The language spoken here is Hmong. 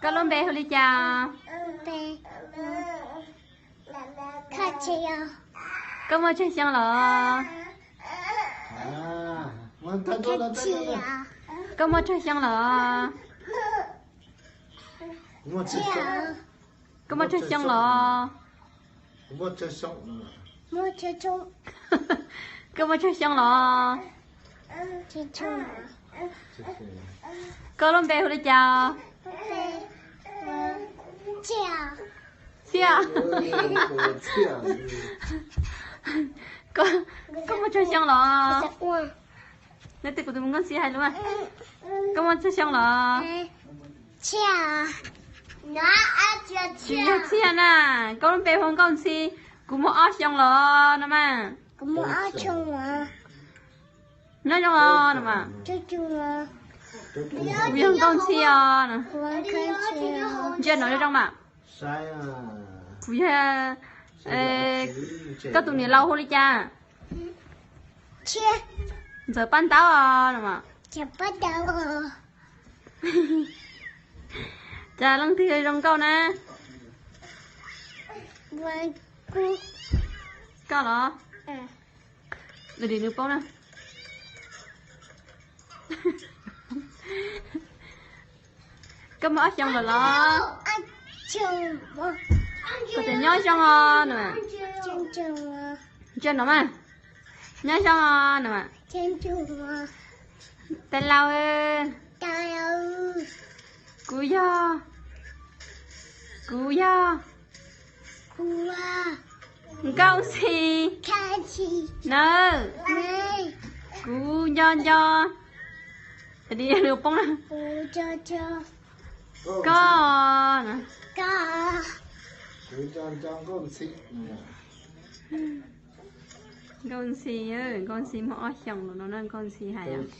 Koj lub npe hu li cas? Koj muaj tsawg xyoo los? Koj muaj tsawg xyoo los? Koj muaj tsawg xyoo los? Koj muaj tsawg xyoo los? Koj lub npe hu li cas? Txhiaj. Koj muaj tsawg xyoo los? Neb twb kuv tus nkauj ntxhi hais lus. Koj muaj tsawg xyoo los? Kuv yog Txhiaj na. Koj lub npe hu Nkauj Ntxhi. Kuv muaj ob xyoo los no mas. Nyob zoo os no mas. Kuv yog Nkauj Ntxhi os. Ntsia no zoo zoo mas. Kuv yog, koj tus niam laus hu li cas? Ntxawm Paj Ntaub os no mas. Cas leej twg zoo nkauj na? Koj los? Dim nws poob na. Koj muaj ob xyoos lawm los? Kuv tias nyob zoo os no. Ntsia no mas. Nyob zoo os no. Tais laus, kuv yog, kuv yog Nkauj Ntxhi nawb. Kuv nco nco, poob na. Koj, Nkauj Ntxhi, Nkauj Ntxhi muaj ob xyoos lawm no na, Nkauj Ntxhi hais.